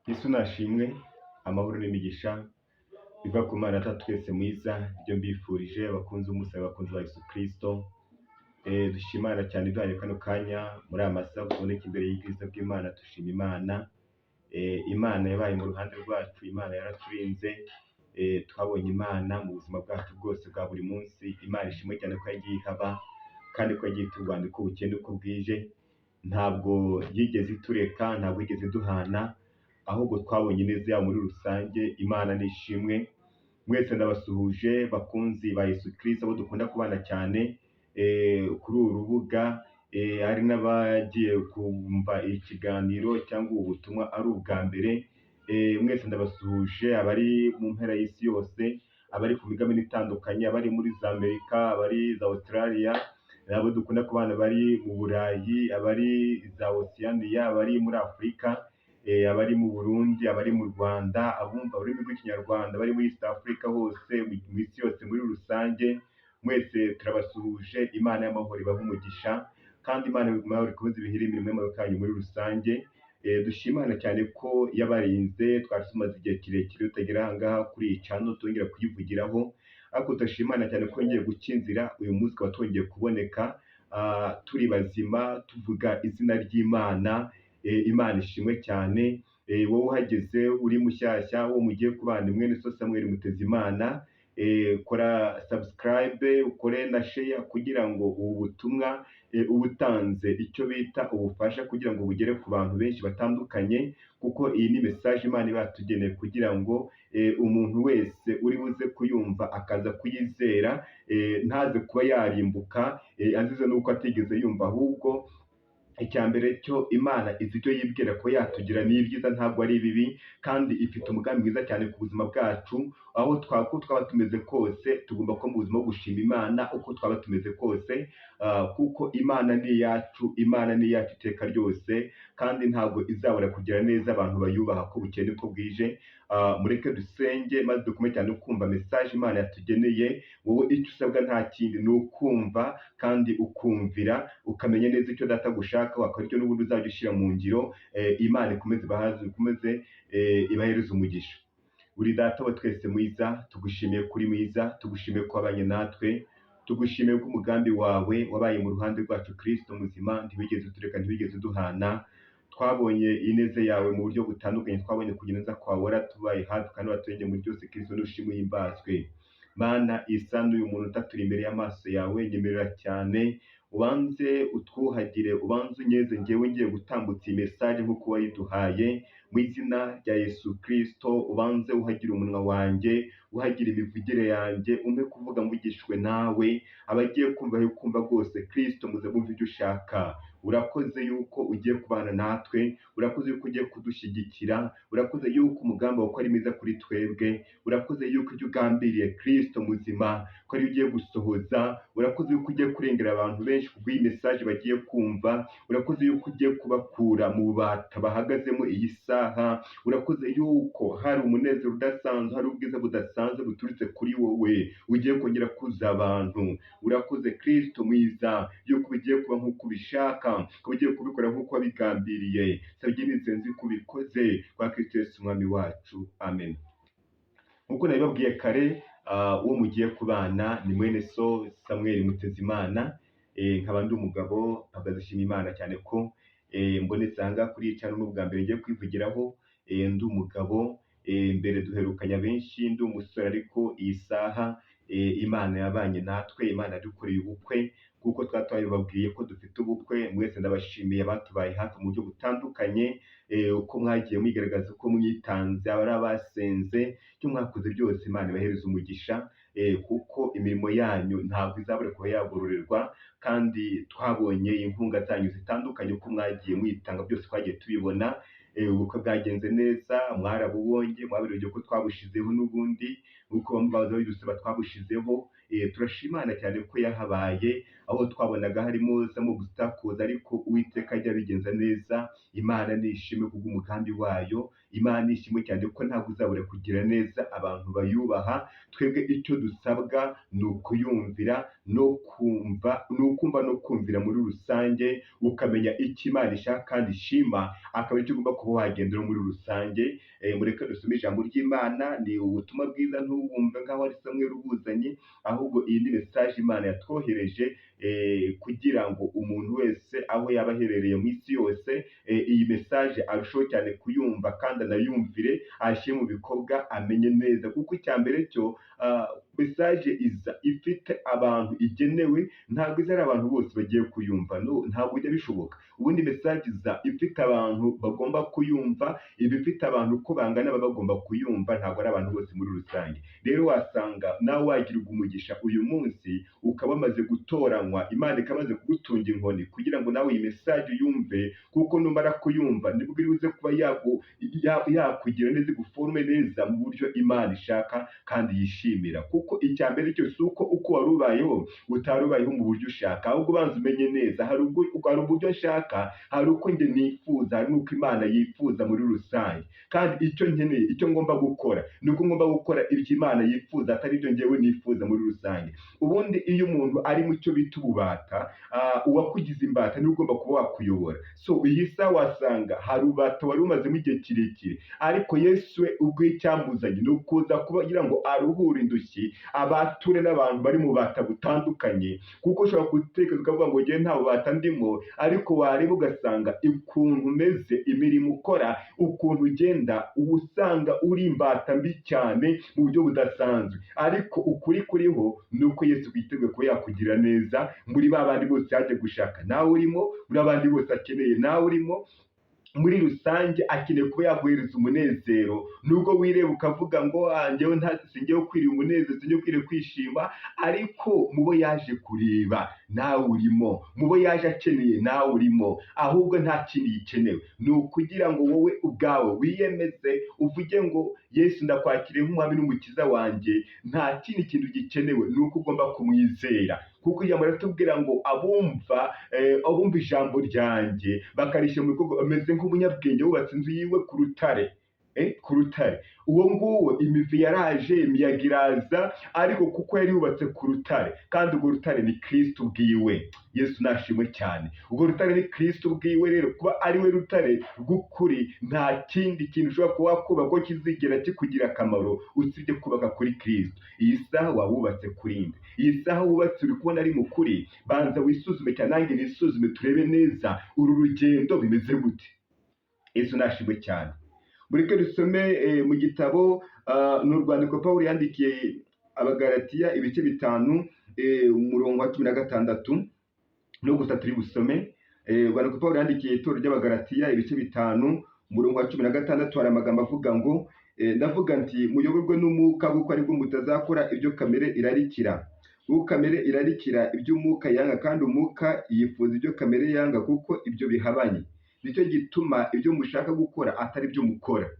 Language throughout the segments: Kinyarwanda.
Yesu nashimwe, amahoro n'imigisha biva ku Mana Data twese mwiza, ibyo mbifurije abakunzi b'umusaraba, abakunzi ba Yesu Kristo. Dushima Imana cyane iduhaye kano kanya muri aya masaha tuboneka imbere y'ubwiza bw'Imana, dushima Imana. Imana yabaye mu ruhande rwacu, Imana yaraturinze, twabonye Imana mu buzima bwacu bwose bwa buri munsi. Imana ishimwe cyane ko yagiye ihaba kandi ko yagiye iturwanya uko bukeye n'uko bwije. Ntabwo yigeze itureka, ntabwo yigeze iduhana, ahubwo twabonye ineza yayo muri rusange. Imana ni ishimwe. Mwese ndabasuhuje bakunzi ba Yesu Kristo, abo dukunda kubana cyane kuri uru rubuga, hari n'abagiye kumva ikiganiro cyangwa ubu butumwa ari ubwa mbere. Mwese ndabasuhuje, abari mu mpera y'isi yose, abari ku migabane itandukanye, abari muri za Amerika, abari za Australia, abo dukunda kubana bari mu Burayi, abari za Oceania, abari muri Afurika, abari mu Burundi, abari mu Rwanda, abumva ururimi rw'Ikinyarwanda bari muri East Africa hose, mu isi yose muri rusange, mwese turabasuhuje. Imana y'amahoro ibahe umugisha, kandi Imana y'amahoro ikomeze ibihire imirimo y'amaboko yanyu muri rusange. Dushima Imana cyane ko yabarinze. Twari tumaze igihe kirekire tutagera aha ngaha kuri iyi channel twongera kuyivugiraho, ariko turashima Imana cyane ko yongeye guca inzira, uyu munsi tukaba twongeye kuboneka turi bazima, tuvuga izina ry'Imana. Imana ishimwe cyane. Wowe uhageze uri mushyashya, uwo mugiye kubana, mwene so Samuel Mutezimana, kora subscribe, ukore na share kugira ngo ubu butumwa uba utanze icyo bita ubufasha kugira ngo bugere ku bantu benshi batandukanye, kuko iyi ni message Imana iba yatugeneye kugira ngo umuntu wese uri buze kuyumva akaza kuyizera, ntaze kuba yarimbuka azize n'uko atigeze yumva. Ahubwo icya mbere cyo, Imana izi ibyo yibwira ko yatugira ni ibyiza, ntabwo ari ibibi, kandi ifite umugambi mwiza cyane ku buzima bwacu. Aho uko twaba tumeze kose, tugomba kuba mu buzima bwo gushima Imana uko twaba tumeze kose, kuko Imana ni iyacu, Imana ni iyacu iteka ryose, kandi ntabwo izabura kugira neza abantu bayubaha ko bukeye uko bwije. Mureke dusenge maze dukomeze cyane kumva message Imana yatugeneye. Wowe icyo usabwa nta kindi, ni ukumva kandi ukumvira, ukamenya neza icyo Data agushaka, wakora icyo n'ubundi uzajya ushyira mu ngiro. Imana ikomeze ibahaze, ikomeze ibahereze umugisha. Uri Data wa twese mwiza, tugushimiye kuri mwiza, tugushimiye ko wabanye natwe, tugushimiye ko umugambi wawe wabaye mu ruhande rwacu. Kristo muzima, ntiwigeze utureka, ntiwigeze uduhana. Twabonye ineza yawe mu buryo butandukanye, twabonye kugira neza kwawe, waratubaye hafi kandi waturengeye muri byose. Kristo nushimwe, uhimbazwe. Mana isa n'uyu muntu utaturi imbere y'amaso yawe, nyemerera cyane ubanze utwuhagire, ubanze unyeze ngewe ngiye gutambutsa iyi message nk'uko wayiduhaye mu izina rya Yesu Kristo. Ubanze uhagire umunwa wanjye, uhagire imivugire yanjye, umpe kuvuga mvugishwe nawe, abagiye kumva yo kumva rwose Kristo muze bumve ibyo ushaka. Urakoze yuko ugiye kubana natwe, urakoze yuko ugiye kudushyigikira, urakoze yuko umugambi wawe ko ari mwiza kuri twebwe, urakoze yuko ibyo ugambiriye, Kristo muzima, ko ariyo ugiye gusohoza. Urakoze yuko ugiye kurengera abantu benshi kubw'iyi message bagiye kumva, urakoze yuko ugiye kubakura mu bubata bahagazemo iyi saha, urakoze yuko hari umunezero udasanzwe, hari ubwiza budasanzwe buturutse kuri wowe ugiye kongera kuza abantu. Urakoze Kristo mwiza yuko bigiye kuba nk'uko ubishaka, ko ugiye kubikora nk'uko wabigambiriye. Sabye nizeye ko ubikoze kwa Kristo Yesu Umwami wacu, amen. Nk'uko nabibabwiye kare, uwo mugiye kubana ni mwene so Samuel Mutezimana, nkaba ndi umugabo mpagaze. Nshima Imana cyane ko mbonetse aha ngaha kuri iyi channel, n'ubwa mbere ngiye kwivugiraho. Ndi umugabo, mbere duherukanya benshi ndi umusore, ariko iyi saha Imana yabanye natwe, Imana yadukoreye ubukwe kuko twari twabibabwiye ko dufite ubukwe. Mwese ndabashimiye abatubaye hafi mu buryo butandukanye, uko mwagiye mwigaragaza, uko mwitanze, abari abasenze, icyo mwakoze byose, Imana ibahereze umugisha, kuko imirimo yanyu ntabwo izabura kuba yagororerwa. Kandi twabonye inkunga zanyu zitandukanye, uko mwagiye mwitanga byose twagiye tubibona. Ubukwe bwagenze neza, mwarabubonye, mwabirebye ko twabushizeho n'ubundi nk'uko bamwe baza babidusaba, twabushizeho. Turashimana cyane ko yahabaye, aho twabonaga harimo some obstacles, ariko Uwiteka ajya abigenza neza. Imana nishimwe kubw'umugambi wayo. Imana nishimwe cyane ko ntabwo uzabura kugira neza abantu bayubaha. Twebwe icyo dusabwa ni ukuyumvira no kumva, ni ukumva no kumvira muri rusange, ukamenya icyo Imana ishaka kandi ishima, akaba aricyo ugomba kuba wagendera muri rusange. Mureke dusome ijambo ry'Imana. Ni ubutumwa bwiza, ntubumve nk'aho ari Samweli ubuzanye, ahubwo iyi ni message Imana yatwohereje kugira ngo umuntu wese aho yaba aherereye mu isi yose, iyi message arusheho cyane kuyumva kandi anayumvire, ayashyire mu bikorwa, amenye neza. Kuko icya mbere cyo, message iza ifite abantu igenewe, ntabwo iza ari abantu bose bagiye kuyumva. No, ntabwo bijya bishoboka. Ubundi message iza ifite abantu bagomba kuyumva, iba ifite abantu uko bangana baba bagomba kuyumva, ntabwo ari abantu bose muri rusange. Rero wasanga nawe wagirirwa umugisha uyu munsi, ukaba wamaze gutoranywa, Imana ikamaze kugutunga inkoni kugira ngo nawe iyi message uyumve, kuko numara kuyumva nibwo iri buze kuba yakugira neza, iguforme neza mu buryo Imana ishaka kandi yishimira. Kuko icya mbere cyo si uko uko wari ubayeho utari ubayeho mu buryo ushaka, ahubwo ubanza umenye neza hari uburyo nshaka, hari uko njye nifuza, hari n'uko Imana yifuza muri rusange. Kandi icyo nkeneye, icyo ngomba gukora, ni uko ngomba gukora ibyo Imana yifuza, atari ibyo njyewe nifuza muri rusange. Ubundi iyo umuntu ari mu cyo bita ububata, uwakugize imbata niwe ugomba kuba wakuyobora. So iyi saha wasanga hari ububata wari umazemo igihe kirekire, ariko Yesu we ubwo icyamuzanye ni ukuza kugira ngo aruhure indushyi, abature n'abantu bari mu bubata butandukanye. Kuko ushobora gutekereza ukavuga ngo njyewe nta bubata ndimo, ariko wareba ugasanga ukuntu umeze, imirimo ukora, ukuntu ugenda, uba usanga uri imbata mbi cyane mu buryo budasanzwe. Ariko ukuri kuriho ni uko Yesu yiteguye kuba yakugira neza. Muri ba bandi bose yaje gushaka nawe urimo, muri abandi bose akeneye nawe urimo. Muri rusange akeneye kuba yaguhereza umunezero, nubwo wireba ukavuga ngo "Ah, njyewe nta sinjyewe ukwiriye umunezero, sinjyewe ukwiriye kwishima", ariko mu bo yaje kureba nawe urimo, mu bo yaje akeneye nawe urimo. Ahubwo nta kindi gikenewe, ni ukugira ngo wowe ubwawe wiyemeze, uvuge ngo "Yesu, ndakwakiriye nk'umwami n'umukiza wanjye". Nta kindi kintu gikenewe, ni uko ugomba kumwizera, kuko ijambo riratubwira ngo abumva ijambo ryanjye bakarishyira mu bikorwa bameze nk'umunyabwenge wubatse inzu yiwe ku rutare. Ku rutare. Uwo nguwo imivu yaraje, imiyaga iraza, ariko kuko yari yubatse ku rutare, kandi urwo rutare ni Kristo ubwiwe. Yesu nashimwe cyane. Urwo rutare ni Kristo ubwiwe. Rero kuba ari we rutare rw'ukuri, nta kindi kintu ushobora kuba wakubaka ko kizigera kikugira akamaro usibye kubaka kuri Kristo. Iyi saha waba wubatse kuri nde? Iyi saha wubatse uri kubona ari mu kuri? Banza wisuzume cyane, nanjye nisuzume, turebe neza uru rugendo bimeze gute. Yesu nashimwe cyane. Mureke dusome mu gitabo, ni urwandiko Pawulo yandikiye Abagalatiya, ibice 5, umurongo wa 16 no gusa turi busome. Urwandiko Pawulo yandikiye itorero ry'Abagalatiya, ibice 5, umurongo wa 16, hari amagambo avuga ngo "Ndavuga nti muyoborwe n'umwuka, kuko aribwo mutazakora ibyo kamere irarikira. Kuko kamere irarikira ibyo umwuka yanga, kandi umwuka yifuza ibyo kamere yanga, kuko ibyo bihabanye. Nicyo gituma ibyo mushaka gukora atari byo mukora.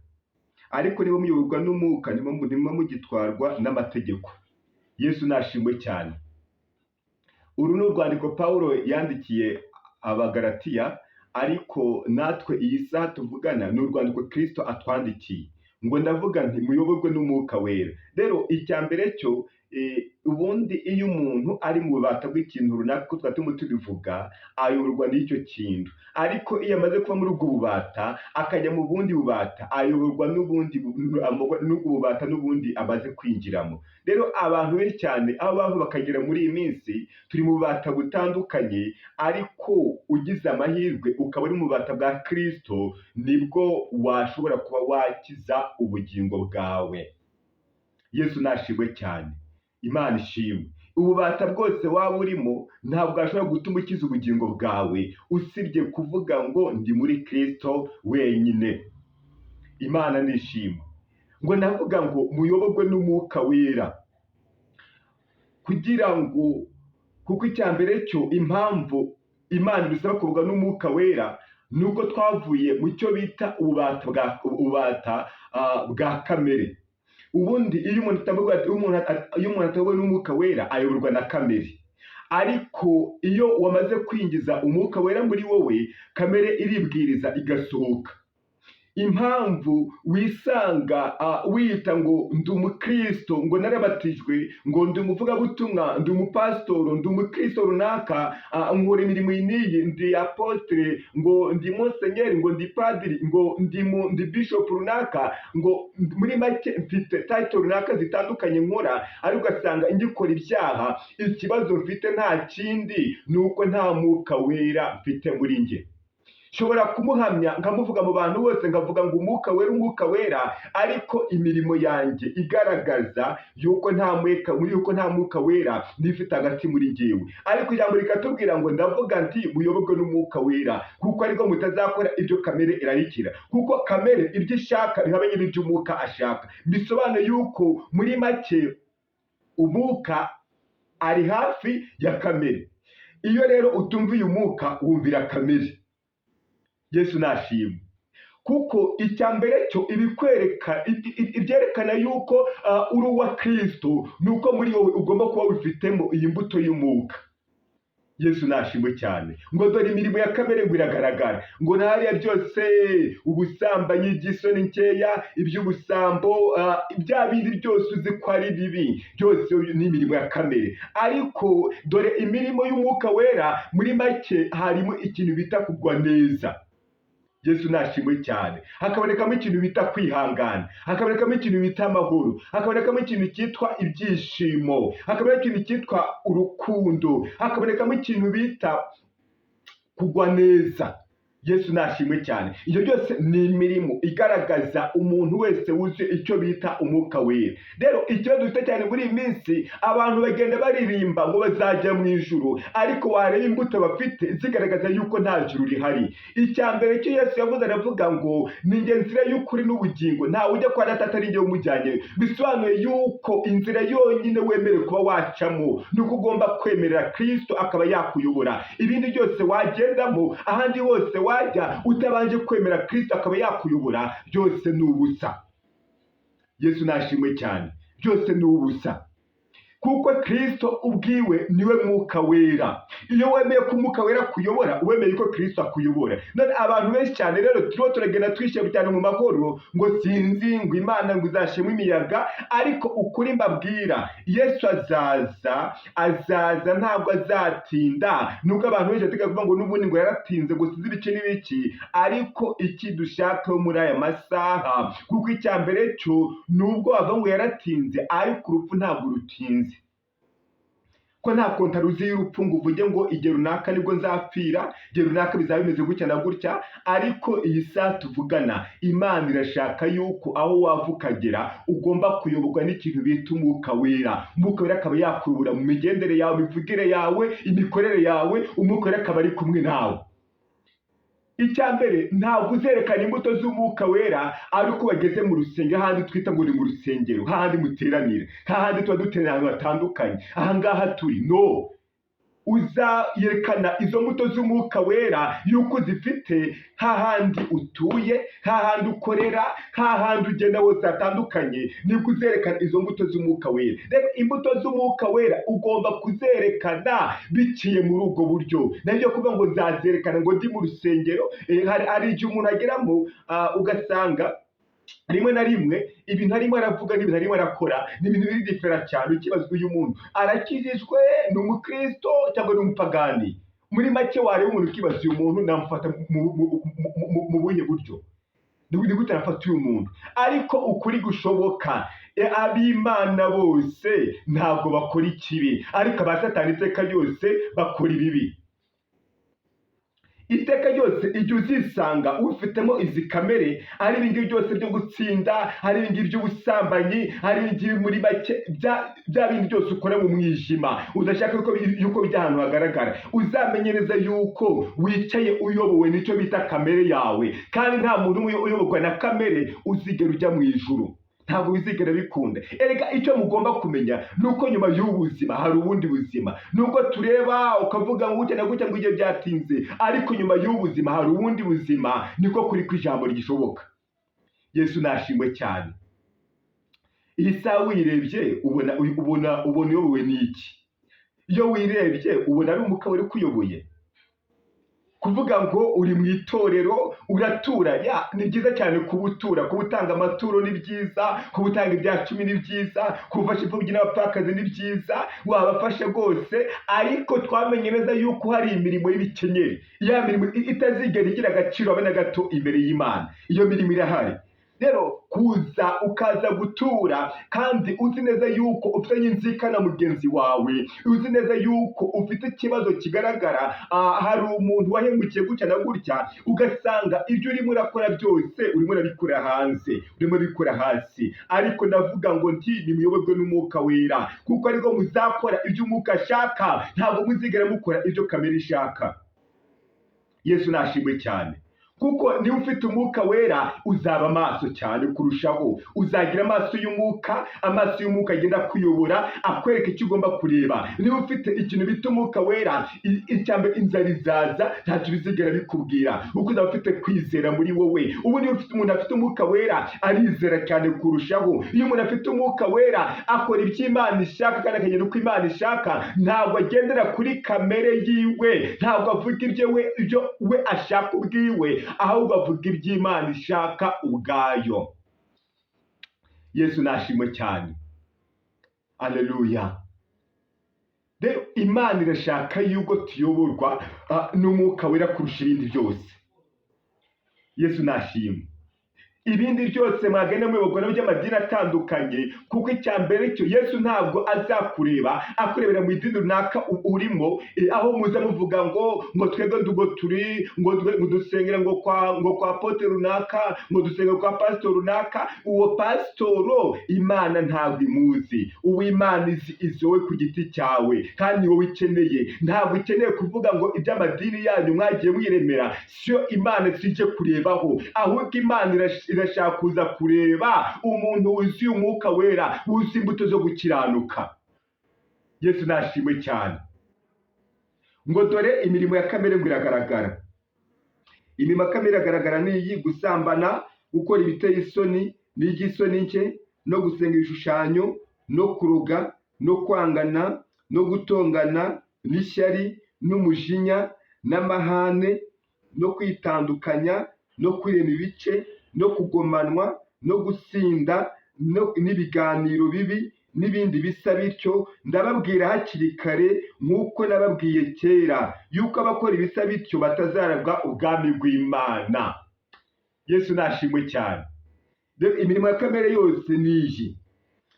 Ariko niba muyoborwa n'umwuka, ntimuba mugitwarwa n'amategeko." Yesu nashimwe cyane. Uru ni urwandiko Pawulo yandikiye Abagalatiya, ariko natwe iyi saha tuvugana ni urwandiko Kristo atwandikiye ngo "Ndavuga nti muyoborwe n'umwuka wera". Rero icya mbere cyo, ubundi iyo umuntu ari mu bubata bw'ikintu runaka, ko twaba turimo tubivuga, ayoborwa n'icyo kintu. Ariko iyo amaze kuba muri ubwo bubata akajya mu bundi bubata, ayoborwa n'ubundi n'ubwo bubata n'ubundi amaze kwinjiramo. Rero abantu benshi cyane aho bava bakagera muri iyi minsi turi mu bubata butandukanye, ariko ugize amahirwe ukaba uri mu bubata bwa Kristo, nibwo washobora kuba wakiza ubugingo bwawe. Yesu nashimwe cyane. Imana ishimwe. Ububata bwose waba urimo ntabwo washobora gutuma ukiza ubugingo bwawe, usibye kuvuga ngo ndi muri Kristo wenyine. Imana nishimwe. Ngo ndavuga ngo muyoborwe n'umwuka wera, kugira ngo, kuko icya mbere cyo, impamvu Imana idusaba kuyoborwa n'umwuka wera ni uko twavuye mu cyo bita ububata bwa kamere. Ubundi iyo umuntu atayobowe n'Umwuka Wera ayoborwa na kamere. Ariko iyo wamaze kwinjiza Umwuka Wera muri wowe, kamere iribwiriza igasohoka. Impamvu wisanga wiyita ngo ndi umukristo, ngo narabatijwe, ngo ndi umuvugabutumwa, ndi umupasitoro, ndi umukristo runaka, nkora imirimo iyi n'iyi, ndi apotre, ngo ndi musenyeri, ngo ndi padiri, ngo ndi bishop runaka, ngo muri make mfite title runaka zitandukanye nkora, ariko ugasanga ngikora ibyaha. Ikibazo mfite nta kindi, ni uko nta Mwuka Wera mfite muri njye. Nshobora kumuhamya, nkamuvuga mu bantu bose, nkavuga ngo Umwuka Wera, Umwuka Wera, ariko imirimo yanjye igaragaza yuko nta Mwuka Wera nifite hagati muri njyewe. Ariko ijambo rikatubwira ngo: "Ndavuga nti muyoborwe n'Umwuka Wera, kuko ariko mutazakora ibyo kamere irarikira, kuko kamere ibyo ishaka bihabanye n'ibyo Umwuka ashaka." Bisobanuye yuko muri make Umwuka ari hafi ya kamere. Iyo rero utumviye Umwuka, wumvira kamere. Yesu nashimwe, kuko icya mbere cyo ibikwereka, ibyerekana yuko uri uwa Kristo, ni uko muri wowe ugomba kuba wifitemo iyi mbuto y'Umwuka. Yesu nashimwe cyane. Ngo dore imirimo ya kamere ngo iragaragara, ngo hariya byose: ubusambanyi, iby'isoni nkeya, iby'ubusambo, bya bindi byose uzi ko ari bibi, byose ni imirimo ya kamere. Ariko dore imirimo y'Umwuka Wera, muri make harimo ikintu bita kugwa neza. Yesu nashimwe cyane. Hakabonekamo ikintu bita kwihangana, hakabonekamo ikintu bita amahoro, hakabonekamo ikintu cyitwa ibyishimo, hakabonekamo ikintu cyitwa urukundo, hakabonekamo ikintu bita kugwa neza. Yesu nashimwe cyane. Ibyo byose ni imirimo igaragaza umuntu wese wuzuye icyo bita Umwuka Wera. Rero ikibazo dufite cyane muri iyi minsi, abantu bagenda baririmba ngo bazajya mu ijuru, ariko wareba imbuto bafite zigaragaza yuko nta juru rihari. Icya mbere cyo Yesu yavuze, aravuga ngo: "Ni njye nzira y'ukuri n'ubugingo, ntawe ujya kwa Data atari njye umujyanye." Bisobanuye yuko inzira yonyine wemerewe kuba wacamo ni uko ugomba kwemerera Kristo akaba yakuyobora. Ibindi byose wagendamo, ahandi hose wajya utabanje kwemera Kristo akaba yakuyobora, byose ni ubusa. Yesu nashimwe cyane. Byose ni ubusa, kuko Kristo ubwiwe niwe Mwuka Wera. Iyo wemeye ko Umwuka Wera akuyobora, wemeye ko Kristo akuyobora. None abantu benshi cyane rero turiho turagenda twishyira cyane mu mahoro, ngo sinzi, ngo Imana ngo izashimwe imiyaga. Ariko ukuri mbabwira, Yesu azaza, azaza, ntabwo azatinda. Nubwo abantu benshi bateganya kuvuga ngo n'ubundi ngo yaratinze, ngo sinzi ibice n'ibiki, ariko iki dushaka muri aya masaha, kuko icya mbere cyo, nubwo bavuga ngo yaratinze, ariko urupfu ntabwo rutinze, ko nta konta ruzi y'urupfu ngo uvuge ngo igihe runaka nibwo nzapfira, igihe runaka bizaba bimeze gutya na gutya. Ariko iyi saha tuvugana, Imana irashaka yuko aho wava ukagera ugomba kuyoborwa n'ikintu bita Umwuka Wera. Umwuka Wera akaba yakuyobora mu migendere yawe, imivugire yawe, imikorere yawe. Umwuka Wera akaba ari kumwe nawe. Icya mbere, ntabwo uzerekana imbuto z'Umwuka Wera ari uko wageze mu rusengero, hahandi twita ngo ni mu rusengero, hahandi muteranira, hahandi tuba duteranira ahantu hatandukanye, ahangaha turi. No uzayerekana izo mbuto z'Umwuka Wera yuko uzifite hahandi utuye, hahandi ukorera, hahandi ugenda hose hatandukanye, nibwo uzerekana izo mbuto z'Umwuka Wera. Rero imbuto z'Umwuka Wera ugomba kuzerekana biciye muri ubwo buryo. Nabyo kuvuga ngo nzazerekana ngo ndi mu rusengero, hari igihe umuntu ageramo, ugasanga rimwe na rimwe ibintu arimo aravuga n'ibintu arimo arakora ni ibintu biri différent cyane. Ikibazo, uyu muntu arakijijwe, ni umukristo cyangwa ni umupagani? Muri make wareba umuntu ukibaza: uyu muntu namufata mu buhe buryo? Ni gute nafata uyu muntu? Ariko ukuri gushoboka, ab'Imana bose ntabwo bakora ikibi, ariko aba Satani iteka ryose bakora ibibi. Iteka ryose igihe uzisanga ufitemo izi kamere, ari ibingibi byose byo gutsinda, ari ibingibi by'ubusambanyi, ari ibingibi, muri make bya bindi byose ukora mu mwijima udashaka yuko bijya ahantu hagaragara, uzamenyereza yuko wicaye uyobowe n'icyo bita kamere yawe. Kandi nta muntu umwe uyoborwa na kamere uzigera ujya mu ijuru, ntabwo bizigera bikunda. Erega icyo mugomba kumenya ni uko nyuma y'ubu buzima hari ubundi buzima. Nubwo tureba ukavuga ngo gutya na gutya, ngo igihe byatinze, ariko nyuma y'ubu buzima hari ubundi buzima. Niko kuri kw'ijambo rigishoboka. Yesu nashimwe cyane. Iyi saha wirebye, ubona uyobowe n'iki? Iyo wirebye, ubona ari Umwuka Wera ukuyoboye? Kuvuga ngo uri mu itorero, uratura, ya, ni byiza cyane kuba utura, kuba utanga amaturo ni byiza, kuba utanga ibya cumi ni byiza, kuba ufasha imfubyi n'abapfakazi ni byiza, wabafasha rwose. Ariko twamenye neza yuko hari imirimo y'ibikenyeri, ya mirimo itazigera igira agaciro habe na gato imbere y'Imana. Iyo mirimo irahari. Rero kuza ukaza gutura kandi uzi neza yuko ufitanye inzika na mugenzi wawe, uzi neza yuko ufite ikibazo kigaragara, hari umuntu wahemukiye gutya na gutya, ugasanga ibyo urimo urakora byose urimo urabikora hanze, urimo urabikora hasi. Ariko ndavuga ngo nti nimuyoborwe n'Umwuka Wera, kuko aribwo muzakora ibyo Umwuka ashaka, ntabwo muzigera mukora ibyo kamere ishaka. Yesu nashimwe cyane, kuko niba ufite Umwuka Wera uzaba amaso cyane kurushaho, uzagira amaso y'umwuka, amaso y'umwuka agenda akuyobora, akwereka icyo ugomba kureba. Niba ufite ikintu bita Umwuka Wera, icyambere inzara izaza ntacyo bizigera bikubwira, kuko uzaba ufite kwizera muri wowe. Ubu niba ufite umuntu afite Umwuka Wera, arizera cyane kurushaho. Iyo umuntu afite Umwuka Wera, akora ibyo Imana ishaka kandi akagenda uko Imana ishaka. Ntabwo agendera kuri kamere yiwe, ntabwo avuga ibyo we ashaka ubwiwe, ahubwo avuga iby'Imana ishaka ubwayo. Yesu nashimwe cyane, aleluya. Rero Imana irashaka yuko tuyoborwa n'Umwuka Wera kurusha ibindi byose. Yesu nashimwe. Ibindi byose mwagenda muyoborwa nabyo by'amadini atandukanye, kuko icya mbere cyo Yesu ntabwo azakureba akurebera mu idini runaka urimo, aho muza muvuga ngo twebwe ngo turi ngo dusengera ngo kwa apôtre runaka, ngo dusengera kwa pasitoro runaka. Uwo pasitoro Imana ntabwo imuzi. Uwo Imana izi, izi wowe ku giti cyawe, kandi wowe ikeneye. Ntabwo ukeneye kuvuga ngo iby'amadini yanyu mwagiye mwiremera siyo Imana sije kurebaho, ahubwo Imana irashaka kuza kureba umuntu wuzuye Umwuka Wera, wuzuye imbuto zo gukiranuka. Yesu nashimwe cyane. Ngo dore imirimo ya kamere ngo iragaragara. Imirimo ya kamere iragaragara ni iyi: gusambana, gukora ibiteye isoni n'iby'isoni nke, no gusenga ibishushanyo, no kuroga, no kwangana, no gutongana, n'ishyari, n'umujinya, n'amahane, no kwitandukanya, no kwirema ibice, no kugomanwa, no gusinda, n'ibiganiro bibi n'ibindi bisa bityo. Ndababwira hakiri kare nk'uko nababwiye kera, yuko abakora ibisa bityo batazaragwa ubwami bw'Imana. Yesu nashimwe cyane. Rero imirimo ya kamere yose ni iyi: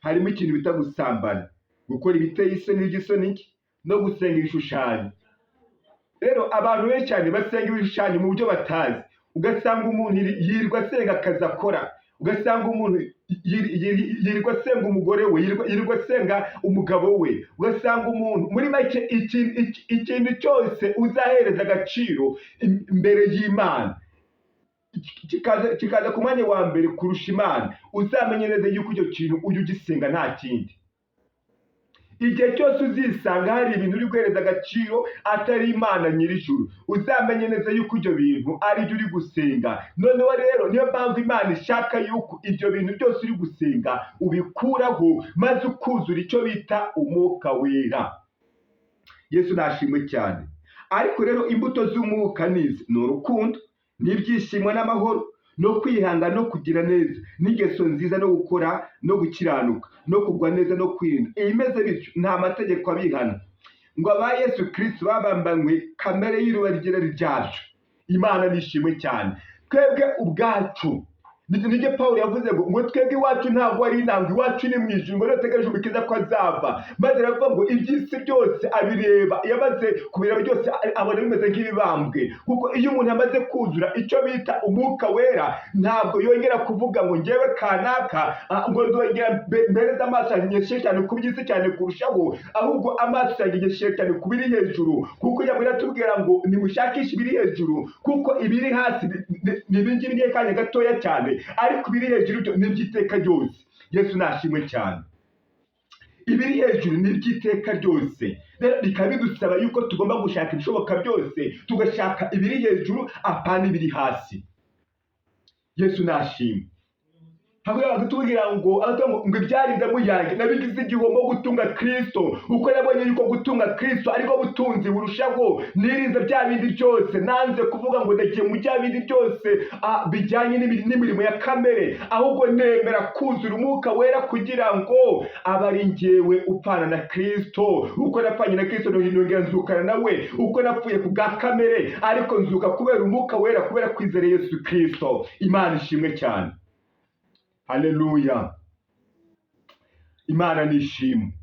harimo ikintu bita gusambana, gukora ibiteye isoni n'iby'isoni nke, no gusenga ibishushanyo. Rero abantu benshi cyane basenga ibishushanyo mu buryo batazi. Ugasanga umuntu yirirwa asenga akazi akora, ugasanga umuntu yirirwa asenga umugore we, yirirwa asenga umugabo we, ugasanga umuntu muri make ikintu cyose uzahereza agaciro imbere y'Imana, kikaza ku mwanya wa mbere kurusha Imana, uzamenye neza yuko icyo kintu ujya ugisenga nta kindi. Igihe cyose uzisanga hari ibintu uri guhereza agaciro atari Imana nyir'ijuru, uzamenye neza yuko ibyo bintu ari byo uri gusenga. Noneho rero niyo mpamvu Imana ishaka yuko ibyo bintu byose uri gusenga ubikuraho, maze ukuzura icyo bita Umwuka Wera. Yesu nashimwe cyane. Ariko rero imbuto z'umwuka ni izi: ni urukundo n'ibyishimo n'amahoro no kwihanga no kugira neza n'ingeso nziza no gukora no gukiranuka no kugwa neza no kwirinda. Ibimeze bityo nta mategeko abihana. Ngo aba Yesu Kristo babambanywe kamere y'irari ryabyo. Imana nishimwe cyane. Twebwe ubwacu, nibyo Pawulo yavuze ngo twebwe iwacu ntabwo ari intango, iwacu ni mu ijuru, ngo dutegereje Umukiza ko azava. Maze aravuga ngo iby'isi byose abireba, iyo amaze kubireba byose abona bimeze nk'ibibambwe, kuko iyo umuntu amaze kuzura icyo bita Umwuka Wera, ntabwo yongera kuvuga ngo ngewe kanaka, ngo ndongera mbereze amaso yanjye cyane ku by'isi cyane kurushaho, ahubwo amaso yanjye nyeshyire cyane ku biri hejuru, kuko yabwo iratubwira ngo nimushakishe ibiri hejuru, kuko ibiri hasi ni ibingibi ni akanya gatoya cyane, ariko ibiri hejuru byo ni iby'iteka ryose. Yesu nashimwe cyane. Ibiri hejuru ni iby'iteka ryose. Rero bikaba bidusaba yuko tugomba gushaka ibishoboka byose tugashaka ibiri hejuru, apana ibiri hasi. Yesu nashimwe. Akatubwira ngo ngo ibyari indamu yanjye nabigize igihombo gutunga Kristo, uko nabonye yuko gutunga Kristo ariko butunzi burushaho. Nirinze bya bindi byose, nanze kuvuga ngo ndagiye mu bya bindi byose bijyanye n'imirimo ya kamere, ahubwo nemera kuzura Umwuka Wera kugira ngo abe ari njyewe upfana na Kristo. Uko napfanye na Kristo nongera nzukana nawe, uko napfuye ku bwa kamere ariko nzuka kubera Umwuka Wera, kubera kwizera Yesu Kristo. Imana ishimwe cyane. Haleluya, Imana nishimwe.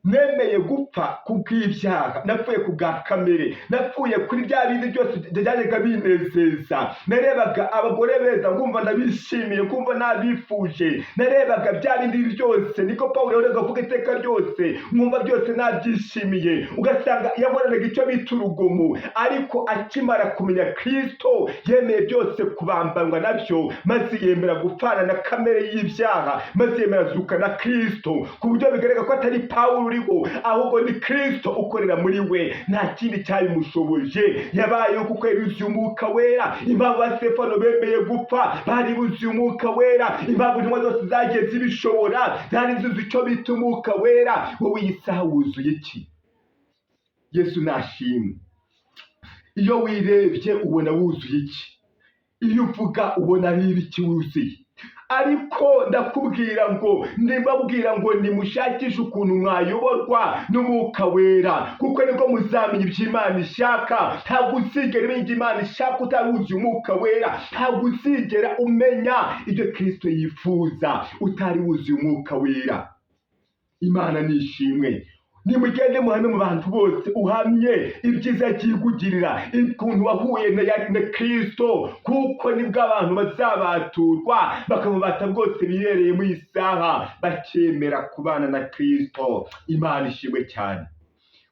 Nemeye gupfa kubw'ibyaha, napfuye ku bwa kamere, napfuye kuri bya bindi byose byajyaga binezeza. Narebaga abagore beza nkumva ndabishimiye, nkumva nabifuje. Narebaga bya bindi byose, niko Pawulo yahoraga avuga iteka ryose, nkumva byose nabyishimiye. Ugasanga yahoranaga icyo bita urugomo, ariko akimara kumenya Kristo yemeye byose kubambanwa nabyo, maze yemera gupfana na kamere y'ibyaha, maze yemera azuka na Kristo, ku buryo bigaragara ko atari Pawulo uriho, ahubwo ni Kristo ukorera muri we. Nta kindi cyabimushoboje, yabayeho kuko yari yuzuye Umwuka Wera. Impamvu ba Stefano bemeye gupfa, bari buzuye Umwuka Wera. Impamvu intumwa zose zagiye zibishobora, zari zuzuye icyo bita Umwuka Wera. Wowe iyi saha wuzuye iki? Yesu nashimwe. Iyo wirebye ubona wuzuye iki? Iyo uvuga ubona ari ibiki wuzuye? Ariko ndakubwira ngo ndibabwira ngo nimushakishe ukuntu mwayoborwa n'Umwuka Wera, kuko nibwo muzamenya ibyo Imana ishaka. Ntabwo uzigera umenya ibyo Imana ishaka utari wuzuye Umwuka Wera. Ntabwo uzigera umenya ibyo Kristo yifuza utari wuzuye Umwuka Wera. Imana nishimwe. Nimugende muhame mu bantu bose, uhamye ibyiza byigugirira, ukuntu wahuye na Kristo, kuko nibwo abantu bazabaturwa bakamubata bwose bihereye mu isaha, bakemera kubana na Kristo. Imana ishimwe cyane,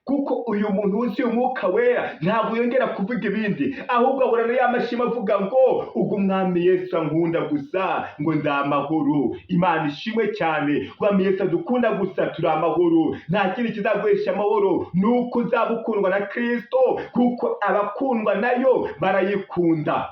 kuko uyu muntu wuzuye Umwuka Wera ntabwo yongera kuvuga ibindi, ahubwo ahorana ya mashima avuga ngo ubwo Umwami Yesu ankunda gusa, ngo ndi amahoro. Imana ishimwe cyane. Umwami Yesu adukunda gusa, turi amahoro. Nta kindi kizaguhesha amahoro, ni uko uzaba ukundwa na Kristo, kuko abakundwa nayo barayikunda.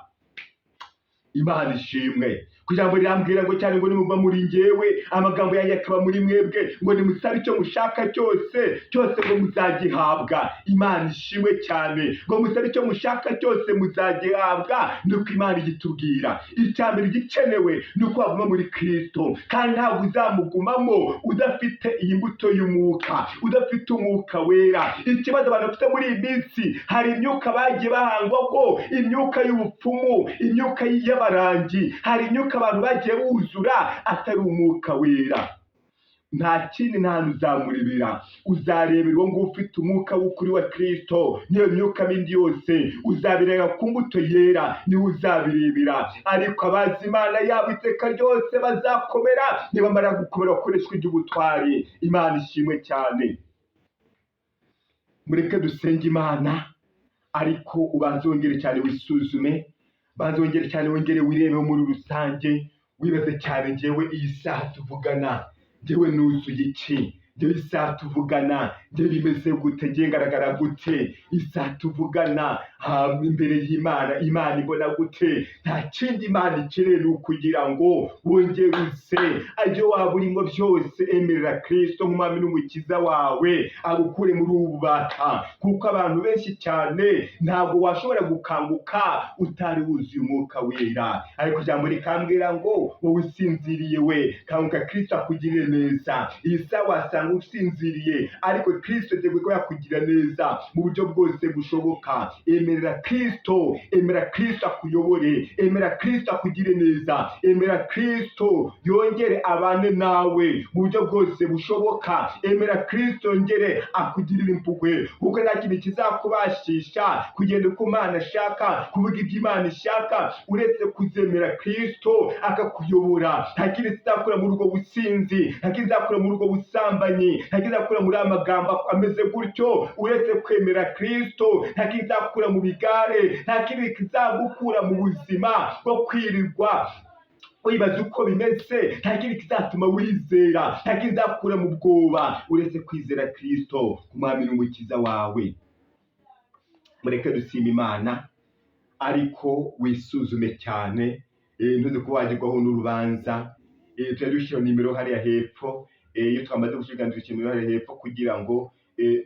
Imana ishimwe. Kugira ngo rirambwira ngo cyane ngo nimuba muri njyewe, amagambo yanjye akaba muri mwebwe, ngo nimusabe icyo mushaka cyose cyose, ngo muzagihabwa. Imana ishimwe cyane. Ngo musabe icyo mushaka cyose muzagihabwa, nuko Imana igitubwira. Icya mbere gikenewe ni uko waguma muri Kristo, kandi ntabwo uzamugumamo udafite iyi mbuto y'Umwuka, udafite Umwuka Wera. Ikibazo abantu bafite muri iyi minsi, hari imyuka bagiye bahangwa ko imyuka y'ubupfumu, imyuka y'abarangi, hari imyuka abantu bagiye buzura atari Umwuka Wera. Nta kindi, nta hantu uzamurebera, uzarebera uwo nguwo ufite umwuka w'ukuri wa Kristo. N'iyo myuka mindi yose uzabireba ku mbuto yera, niwe uzabirebera. Ariko abazi Imana yabo iteka ryose bazakomera, nibamara gukomera bakoreshwa iby'ubutwari. Imana ishimwe cyane. Mureke dusenge Imana, ariko ubanze wongere cyane wisuzume, banze wongere cyane wongere wirebe muri rusange, wibaze cyane: njyewe iyi saha tuvugana, njyewe nuzuye iki? Njyewe isaha tuvugana, njyewe bimeze gute? Njyewe ngaragara gute? Isaha tuvugana imbere y'Imana, Imana ibona gute? Nta kindi Imana ikeneye, ni ukugira ngo wongere uze ibyo waba urimo byose, emerera Kristo nk'Umwami n'Umukiza wawe, agukure muri ubu bubata, kuko abantu benshi cyane ntabwo washobora gukanguka utari wuzuye Umwuka Wera. Ariko ijambo rikambwira ngo wowe usinziriye we, kanguka Kristo akugirire neza. Iyi saha wasanga usinziriye, ariko Kristo yiteguye ko yakugira neza mu buryo bwose bushoboka. Emerera Kristo, emera Kristo akuyobore, emera Kristo akugire neza, emera Kristo yongere abane nawe mu buryo bwose bushoboka, emera Kristo yongere akugirire impuhwe, kuko nta kintu kizakubashisha kugenda uko Imana ishaka, kuvuga ibyo Imana ishaka, uretse kuzemera Kristo akakuyobora. Nta kindi kizakura muri ubwo businzi, nta kindi kizakura muri ubwo busambanyi, nta kindi kizakura muri aya magambo ameze gutyo, uretse kwemera Kristo. Nta kindi kizakura mu bigare, nta kindi kizagukura mu buzima bwo kwirirwa wibaza uko bimeze, nta kindi kizatuma wizera, nta kindi kizakura mu bwoba, uretse kwizera Kristo Umwami n'Umukiza wawe. Mureke dusima Imana, ariko wisuzume cyane, ntuze kuba wagirwaho n'urubanza. Tujya dushyira nimero hariya hepfo. Iyo twamaze gushyira ibiganiro, dushyira nimero hariya hepfo kugira ngo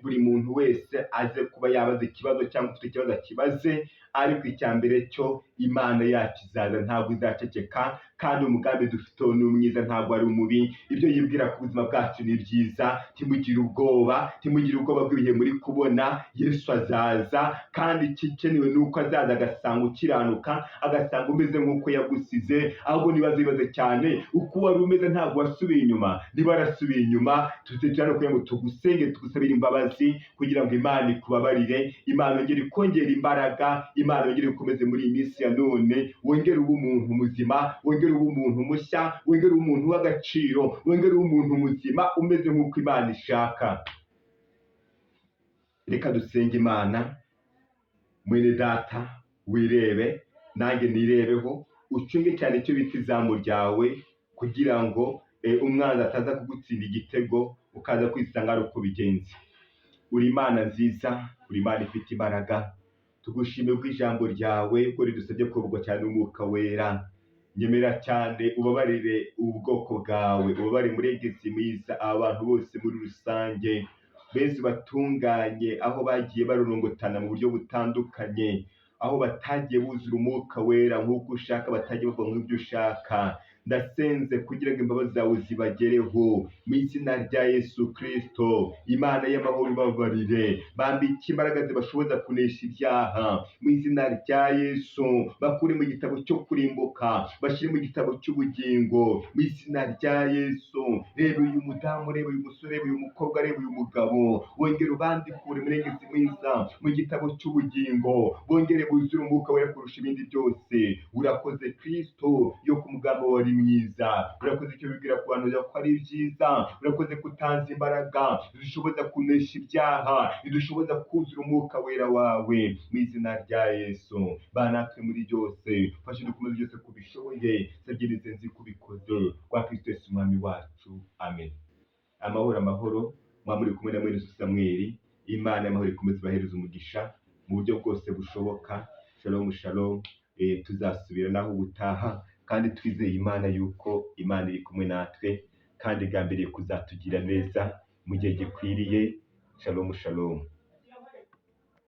buri muntu wese aze kuba yabaza ikibazo cyangwa ufite ikibazo akibaze. Ariko icya mbere cyo, Imana yacu izaza, ntabwo izaceceka, kandi umugambi dufite ni mwiza, ntabwo ari umubi. Ibyo yibwira ku buzima bwacu ni byiza. Ntimugire ubwoba, ntimugire ubwoba bw'ibihe muri kubona. Yesu azaza, kandi igikenewe ni uko azaza agasanga ukiranuka, agasanga umeze nk'uko yagusize. Ahubwo nibaze, wibaze cyane uko wari umeze. Ntabwo wasubiye inyuma? Niba warasubiye inyuma, tuze hano kugira ngo tugusenge, tugusabire imbabazi, kugira ngo Imana ikubabarire, Imana yongere ikongera imbaraga, Imana yongere ikomeze muri iyi minsi ya none, wongere ube umuntu muzima, wongere ube umuntu mushya, wongere ube umuntu w'agaciro, wongere ube umuntu muzima umeze nk'uko Imana ishaka. Reka dusenge Imana. Mwene data, wirebe, nanjye nirebeho. Ucunge cyane icyo bita izamu ryawe, kugira ngo umwanzi ataza kugutsinda igitego, ukaza kwisanga ari uko bigenze. Uri Imana nziza, uri Imana ifite imbaraga. Tugushime ko ijambo ryawe ko ridusabye kuyoborwa cyane n'Umwuka Wera. Nyemera cyane ubabarire ubu bwoko bwawe, ubabare, Murengezi mwiza, abantu bose muri rusange beza, batunganye aho bagiye barorongotana mu buryo butandukanye, aho batagiye buzura Umwuka Wera nk'uko ushaka, batagiye bavuga nk'ibyo ushaka. Ndasenze kugira ngo imbabazi zawe zibagereho mu izina rya Yesu Kirisito. Imana y'amahoro, ibabarire, bambike imbaraga zibashoboza kunesha ibyaha mu izina rya Yesu. Bakure mu gitabo cyo kurimbuka, bashyire mu gitabo cy'ubugingo mu izina rya Yesu. Reba uyu mudamu, reba uyu musore, reba uyu mukobwa, reba uyu mugabo, wongere ubandikure, Murengezi mwiza, mu gitabo cy'ubugingo, bongere buzure Umwuka Wera kurusha ibindi byose. Urakoze Kristo yo ku mugambi wawe ari mwiza. Urakoze icyo wibwira ku bantu ko ari byiza. Urakoze ko utanze imbaraga zidushoboza kunesha ibyaha, zidushoboza kuzura Umwuka Wera wawe mu izina rya Yesu. Banatwe muri byose, fashe dukomeze byose kubishoboye. Sabye nzi kubikoze kwa Kristo Yesu Umwami wacu, amen. Amahoro, amahoro. Muba muri kumwe na mwene Samweli. Imana y'amahoro ikomeze ibahereze umugisha mu buryo bwose bushoboka. Shalom, shalom. Tuzasubira naho ubutaha, kandi twizeye Imana yuko Imana iri kumwe natwe kandi igambiriye kuzatugira neza mu gihe gikwiriye. Shalom, shalom.